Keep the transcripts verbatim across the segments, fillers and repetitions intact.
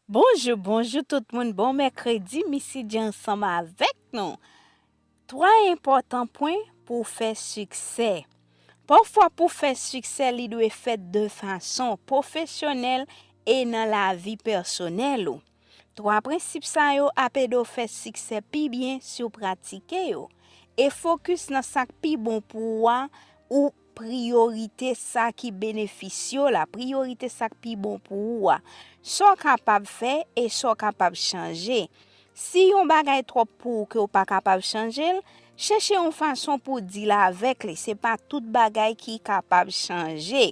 Bonjou, bonjou tout moun. Bon mèkredi, Missy J ansanm avèk nou. Twa enpòtan pwen pou w fè siksè. Pafwa pou w fè siksè, li dwe fèt de fason pwofesyonèl e nan lavi pèsonèl ou. Twa prensip sa yo ap ede w fè siksè pi byen si w pratike yo. E fokis nan sa k pi bon pou ou a, ou priyorite sa ki benefisye w la, priyorite sa k pi bon pou ou a. Sa w kapab fè e sa w kapab chanje. Si yon bagay twòp pou ou ke w pa kapab chanje l, chèche yon fason pou w deal avèk li. Se pa tout bagay ki kapab chanje.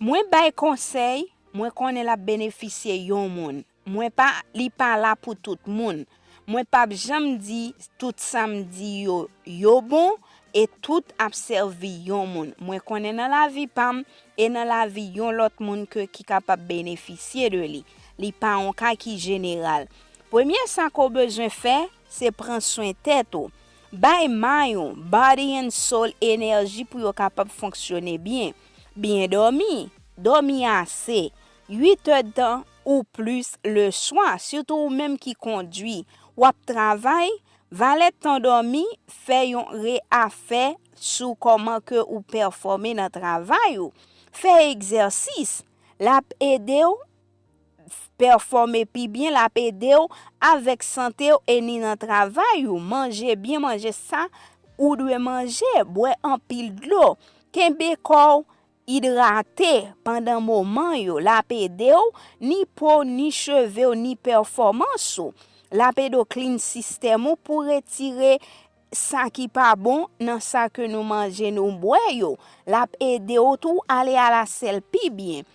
Mwen bay konsèy, mwen konnen l ap benefisye yon moun. Mwen pa, li pa la pou tout moun. Mwen p ap janm di tout sa m di yo, yo bon, e tout ap sèvi yon moun. Mwen konnen nan lavi pa m e nan lavi yon lòt moun ke ki kapab benefisye de li. Li pa yon ka ki jeneral. Premye sa ke w bezwen fè, se pran swen tèt ou. Bay may ou, body and soul, enèji pou yo kapab fonksyone byen. Byen dòmi, dòmi ase, uit èdtan ou plis leswa, sitou ou menm ki kondwi. W ap travay, valè tan dòmi, fè yon reafè sou kòman ke ou pèfòme nan travay ou. Fè egzèsis, l ap ede w pèfòme pi byen, l ap ede w avèk sante w e ni nan travay ou. Manje byen, manje sa ou dwe manje, bwè anpil dlo. Kenbe kò w idrate pandan moman yo. L ap ede w ni po w, ni cheve w, ni pèfòmans ou. L ap ede w clean sistèm ou pou retire sa ki pa bon nan sa ke nou manje, nou bwè yo. L ap ede w tou ale alasèl pi byen.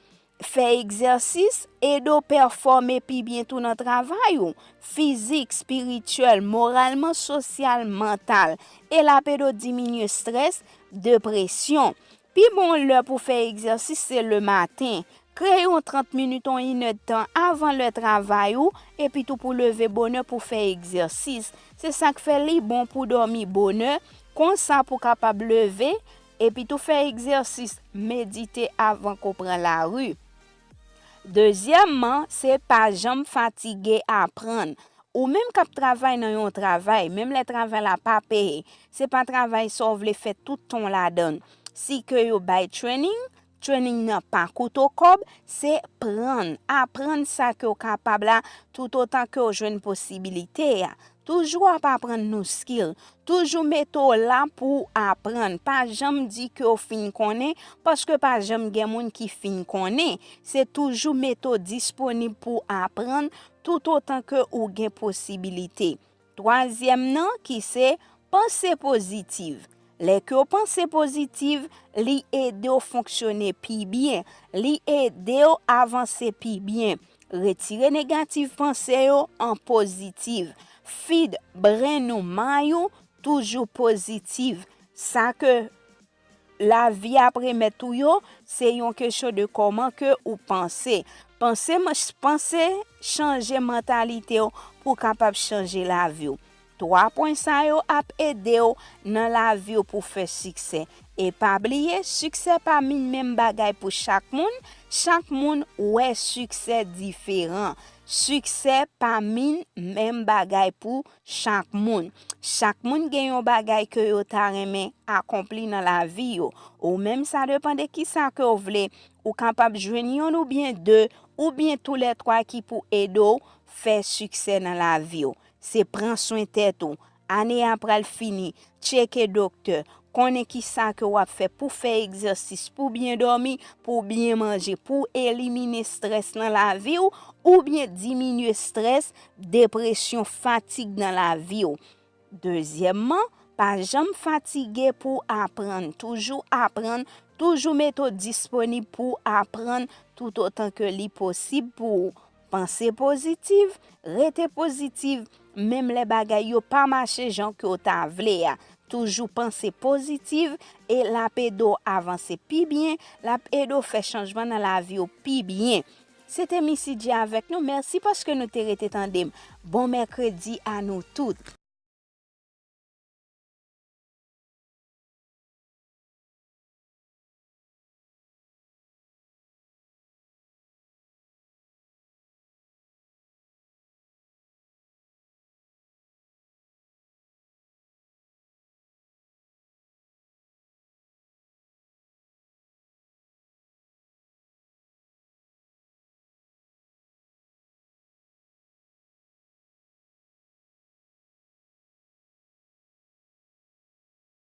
Fè egzèsis ede w pèfòme pi byen tou nan travay ou, fizik, espirityèl, moralman, sosyal, mantal. E l ap ede w diminye estrès, depresyon. Pi bon lè pou fè egzèsis se lematen. Kreye yon trant minit, yon inèdtan avan lè travay ou, epi tou pou leve bonè pou fè egzèsis. Se sa k fè li bon pou dòmi bonè, konsa pou kapab leve, epi tou fè egzèsis, medite avan ke w pran lari. Dezyèmman, se pa janm fatige aprann. Ou menm k ap travay nan yon travay, menm lè travay la pa peye, se pa travay sa w vle fè tout tan w ladan l. Si ke yo bay training, training nan pa koute w kòb, se prann, aprann sa ke w kapab la, toutotan ke w jwenn posibilite a. Toujou ap aprann nou skill, toujou mete w la pou w aprann. Pa janm di ke w fin konnen, paske pa janm gen moun ki fin konnen. Se toujou mete w disponib pou w aprann, toutotan ke ou gen posibilite. Twazyèm nan, ki se panse pozitiv. Lè ke w panse pozitiv, li ede w fonksyone pi byen, li ede w avanse pi byen. Retire negatif panse yo an pozitif. Feed brain ou, may ou, toujou pozitif. Sa ke lavi ap remèt ou yo, se yon kesyon de kòman ke ou panse. Panse, panse chanje mantalite w pou w kapab chanje lavi w. Twa pwen sa yo ap ede w nan lavi w pou fè siksè. E pa bliye, siksè pa min menm bagay pou chak moun. Chak moun wè siksè diferan. Siksè pa min menm bagay pou chak moun. Chak moun gen yon bagay ke yo ta renmen akonpli nan lavi yo. Ou menm, sa depann de kisa ke w vle. Ou kapab jwenn yonn oubyen de, oubyen toulètwa ki pou ede w fè siksè nan lavi w. Se pran swen tèt ou. Ane a pral fini. Tcheke doktè. Konnen kisa ke w ap fè pou fè egzèsis, pou byen dòmi, pou byen manje, pou elimine estrès nan lavi w, oubyen diminye estrès, depresyon, fatig nan lavi w. Dezyèmman, pa janm fatige pou w aprann. Toujou aprann, toujou mete w disponib pou w aprann toutotan ke li posib pou ou. Panse pozitif, rete pozitif, menm lè bagay yo pa mache jan ke w ta vle a. Toujou panse pozitif e l ap ede w avanse pi byen, l ap ede w fè chanjman nan lavi w pi byen. Se te Missy J avèk nou. Mèsi paske nou te rete tande m. Bon mèkredi a nou tout.